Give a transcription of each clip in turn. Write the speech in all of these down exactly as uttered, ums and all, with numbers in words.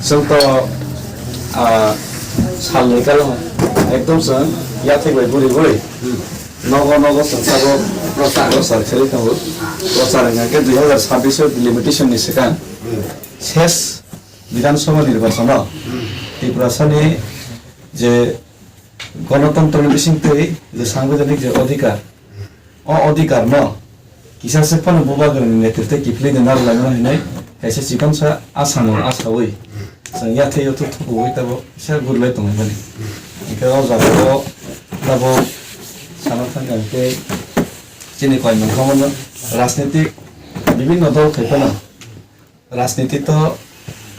Chwng to, ah, salni kalo ekdom chwng yathek bai buri buri nogo nogo chwng sabo prochar, prochar khlai tongo. Prochar wngkha khe dui hazar sabbish o delimitation ni swkang ses Bidhan Sabha nirbachon o Tiprasani je Gonotontro ni bisingtwi je sangbidhanik je odhikar, o odhikar no kisa se phano bubagrani netritwe kiphilwi de narwk laimano hinwi kaisa chikon sa asamo asawi chwng yathai yathuk thukuwi tabuk kisa gurlai tongmani. Hinkhe o jaga o tabuk sana thangkha hinkhe chini koimung khamano rajnitik bibinno dol khai phano Rajniti to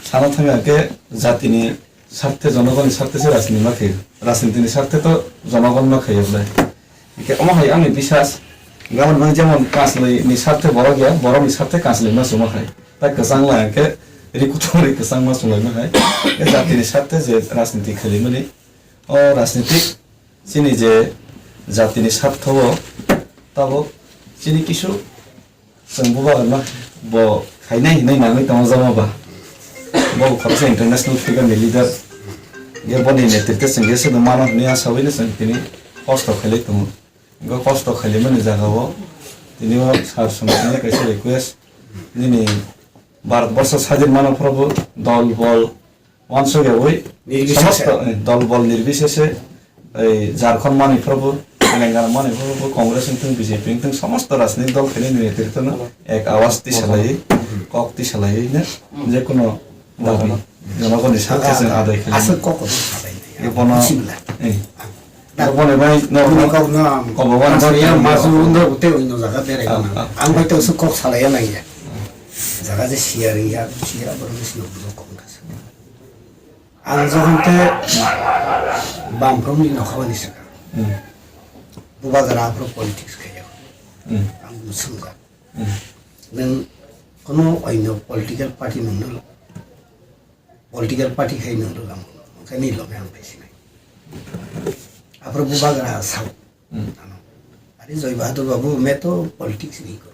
sana thangya khe jatini sarthe, jonogonni sarthe se rajniti ma khayo. Rajnitini sarthe to jonogon ma khayo bwle. Hingkhe omo hai ani bisas, gabon bang jemon kansloi ni sarthe borok ya, borok ni sarthe kansloi ma chuma khai. Tai kwchang la hingkhe ri kutung ri kwchang ma chumlai ma khai. Khe jatini sarthe je rajniti khailaimani, o rajniti chini je jatini sartho o tabuk chini kisu Chwng bubagrano bo khainai hinwi nangwi tongo jama ba. Bo khoroksa international figure ni leader. Ye boni netritwe chwng ye sodo mano hinwi asawino chwng tini kosto khailai tongo. Bo kosto khailaimani jagao tini o sar song tini kaisa request. Nini Bharat borsho sadin mano phorobo dol bol Wansuk yawi Nirbisese. Somosto, eh, dol bol nirbisese, eh, Jharkhand manwi phorobo, Telangana manwi phorobo, Congress wngthung, B J P wngthung, somosto rajnitik dol khainai ni netrito no ek awas tisa laiwi, kok tisa laiwi no, jekono dabi, jonogoni sakhe chwng adai khainai. Aswk kok kok salai. Ye bono, eh, bono bai no, kobo wan ya masu undo bute uino jaga berai. Ah, ah. Ang bai to aswk kok salai ya nang ya. Jaga je siya ri ya, siya borok ni sino bujo kok kasa. Ang jokhon te Bamprong ni nokha ni saka. Hmm. Bubagra aphuru politics khaiya. Hmm. Ang sumga. Hmm. Nang kono oino political party nang nang political party khai nang nang kani loge ang pai sinai. Aphuru Bubagra sao. Hmm. Ano. Ari Joy Bahadur Babu me to politics ni ko.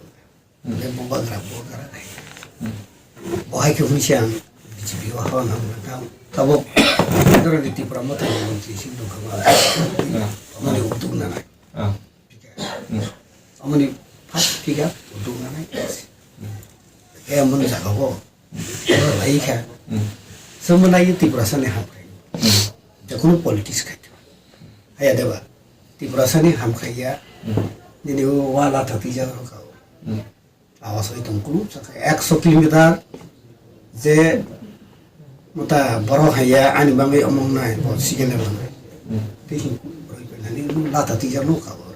Hmm. Bubagra, bubagra hai. Hmm. Bo hai khe hwnwi se ang B J P o hawan hang nang tang. Tabuk Kendra ni Tipra Motha ni montri si dong kha ma. Ah. Amoni utuk na nai. Ah. Hmm. Amoni first figure utuk na nai. Hmm. Khe amon jaga bo. Lai kha. Hmm. Somo nai Tipra sani ham khai. Hmm. Jekono politics khai. Haya deba. Tiprasani hamkhaiya, hmm, nini o wala thati jaga rok. Hmm. Awas oi tong kunu saka ekso kilometer je mota borok haiya ani bangwi omong nai bo sikene bangwi. Hmm. Tei borok nani la thati jaga no ka bor.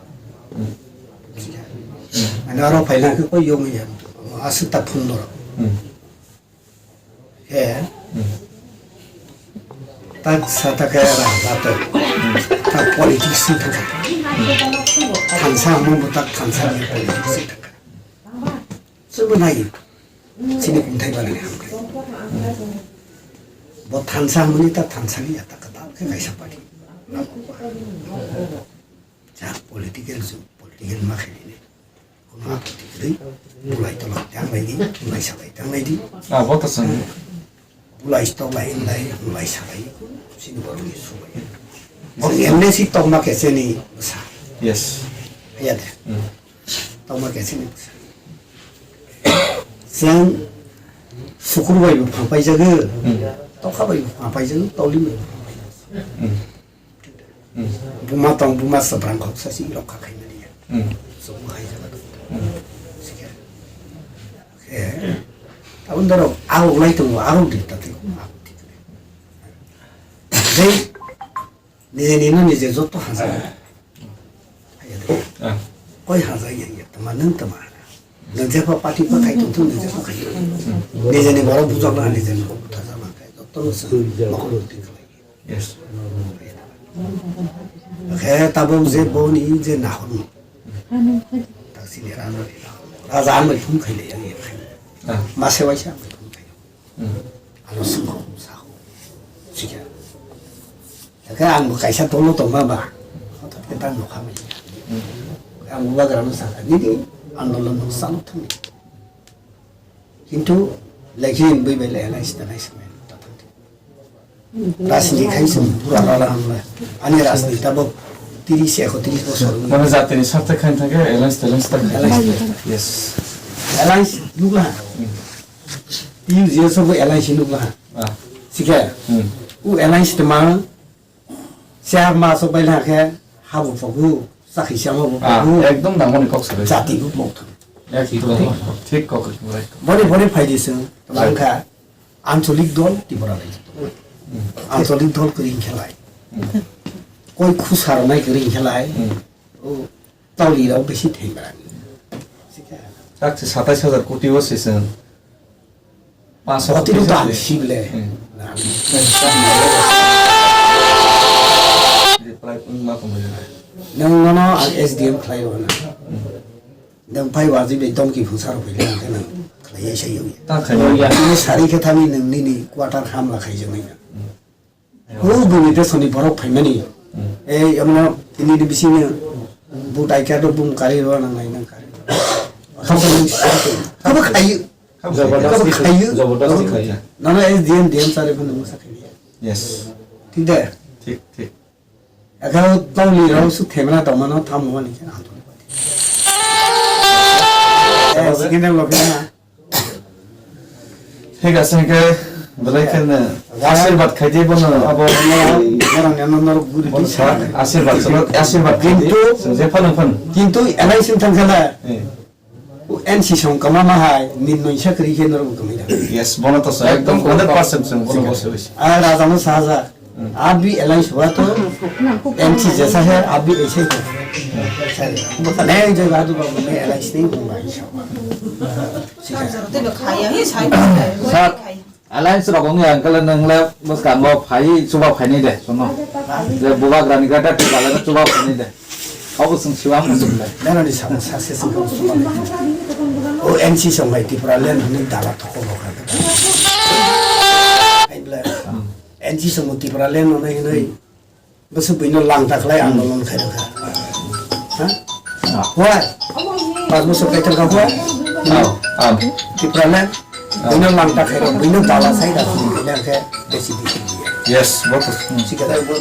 Hmm. Ani aro phaina khe koi yong ya. Aswk ta phundor. Hmm. He. Hmm. Tak sa ta kaya ra, ra to. Hmm. Tak politics ni thangka. Hmm. Thansa mo bo tak thansa ni politics ni thangka. Sobo nai. Sini kumthai bana ni hamkai. Hmm. Bo thansa mo ni tak thansa ni ya tak kata ke kaisa party. Ja political ju, political ma khaini. Kono apoti kwrwi, bulai tolai tang lai di, bulai salai tang lai di. Ah, bo to chwng. Bulai tolai lai, bulai salai, sini borok ni subai. Bo M L A si tokma khe chini bwsa. Yes. Haya de. Hmm. Tokma khe chini bwsa. Chwng sukur bai bo phapai jago. Hmm. Tokha bai bo phapai jago, toli bai bo phapai jago. Hmm. Hmm. Buma tong, buma sabrang kok sasi rokha khaimani ya. Hmm. So, bo hai jaga dong. Hmm. Sikhe. Eh. Abon doro, aro lai tongo, aro di tate, aro di tate. Dei, nije nino nije joto haja. Hai ya dei. Ah. Koi haja ya, ya, tama nang tama. Nang jepha party pa khai tong tong, nang jepha khai tong tong. Nijeni borok bujak na, nijeni borok buthar jak na khai, joto no se mokol muti khlai. Yes. Khe tabuk je boni je nahorno. Taksini rano, raja ang bai phone khaile, ang ya khai. Ah. Mase waisa ang bai phone khai. Hmm. Ano sungkho, sakho. Sikha. Khe ang bo kaisa tolo tongma ba. Hothat khe tang nokha mai. Hmm. Ang bo bagra no sakha. Nini andolon no salo thangni. Kintu, lekhi bui bai lai lai sita lai samai. Rajniti khai chwng pura rala hamla. Ani rajniti tabok tiris, ekotris bosor. Mane jatini sarthe khain thangkhe alliance telliance ta khai. Alliance. Yes. Alliance nukla. Hmm. T U G S o bo alliance nukla. Ah. Sikhe. Hmm. U alliance tma siar ma sok bai na khe habu phogu, sakhi siama bo Ah, phogu. Ekdom nangmani kok sabai. Jati bo pok thang. Ekdom. Thik kok, right. Boni boni phaidi chwng. Right. Langkha. Ancholik dol Tripura lai. Hmm. Ancholik dol kwrwi khe lai. Hmm. Koi khusa rwnai kwrwi khe lai. Hmm. O tawli rok bisi thengmani. Tak se satais hajar koti o se chwng. Paanch Koti rok to ang si bile. Hmm. Reply ma tongbai. Nwng nono ang S D M khlai rw na. Hmm. Nwng phai wajwi bai domki phungsa rok phai nang khe nwng khlai ya sai yong. Ta khai ya. Ini sari khe thani nwng nini quarter hamla khai jong na. Hmm. O bini de soni borok phaimani. Hmm. Ei amno ini di bisini bu tai kya do bum kari ro nang nai nang kari. Kabo khayu. Kabo khayu. Jabardasti khayu. Nana S D M D M sari phano musa khayu. Yes. Thik de. Thik, thik. Aka tongli rok su themna tongmano tamo mani khe ang tong. Eh, second time lobby na. Thik ase, hingke belai khe no ashirbad khai di bono abo. Borok ni ano norok guri di sa. Ashirbad, ashirbad khai di. Kintu, je phano phano. Kintu L I C thang khala. Eh. N C song kama ma hai, min noisa kri khe norok kami da. Yes, bono to sa, ekdom hundred percent song, bono bose bose. Ah, raja no sahaja. Hmm. Aap bhi L I C hua to N C jaisa hai, aap bhi aise hi. Nahi, jai badu babu, main L I C nahi hoonga, inshallah. Sir, alliance rok wngya hwnkhe le nwng le bwskango phai chuba phainai de, sono. Je bubagrani gata tibalano chuba phainai de. Obo chwng siwa muchung le. Nana ni sa, sa, se, se, o N C song hai Tripura land hwnwi dala thoko bo kha. Ai bla. Hmm. N C song Tripura land hwnwi hwnwi bwswk buino langta khlai andolon khai rwkha. Ha? Ah. Why? Pas bosor kai thangkha why? Ah, ah. Tripura land. Ah. Buino langta khai rw, buino dala sai da, buino khe besi besi. Yes, both. Hmm. Sikha dai bo.